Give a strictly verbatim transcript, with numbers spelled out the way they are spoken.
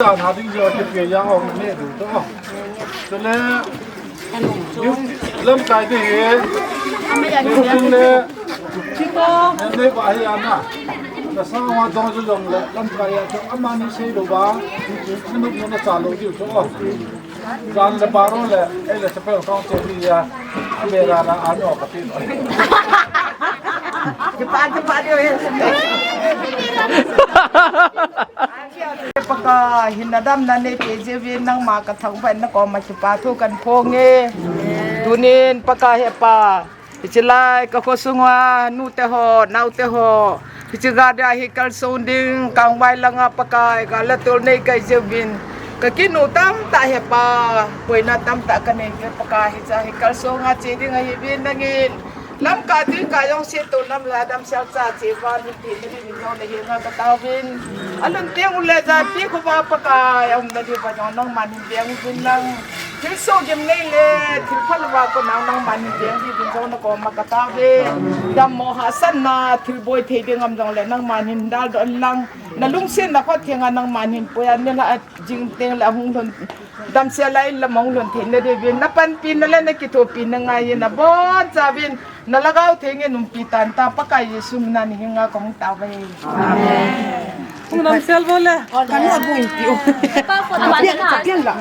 Jan ha ding jo kipe ja ong ne du to. Chule lamkai te hi. Kum le ne ba hi ana. Na sa wa dong jo jong le lamkai a to amani sei lo ba. Anu na cha lo diu to. Jan le baro le, ei le chapel kong che hi ya. Abera na ano ka ti lo. Kipa, kipa diu he. Pakai, hinna damna neipe jiuvin nangma kathangvah in nakoma kipa thu kaphong e. Tunin Pakai hepa, hiche lai kakho sunga nute ho, naote ho, hiche gari a hi kalson ding, kangvai langa Pakai, gala tol neikai jiuvin. Kakinu tamtah hepa, boina tamtah kanei e Pakai, hiche a hi kalsonga che ding ahiuvin nangin. Lamkai tuikai jong se to lam la damsel cha che uva lhun theina dingin jong nahenga kataovin. Alhun teng u le japi khovah Pakai, aumna diuva jong nangman hin veng uvin lang. Thilsoh gimnei le thilpha louva kona nangman hin veng diuvin jong nakoma kataove. Dammo hahsatna, thilboi thei ding um jongle nangman hin daldoh in lang. Nalungsetna khothenga nangman hin pui a, nilhah jing tengle ahung lhun Damsel a in lam ahung lhun theina diuvin, napanpina le nakithopina ngaiyin, abonchauvin nalhagao theng in umpi tan ta, Pakai Jesu mina nahenga kahung taove. Amen. Hung damsel bol le. Kanu abung pi u. Pian, pian la.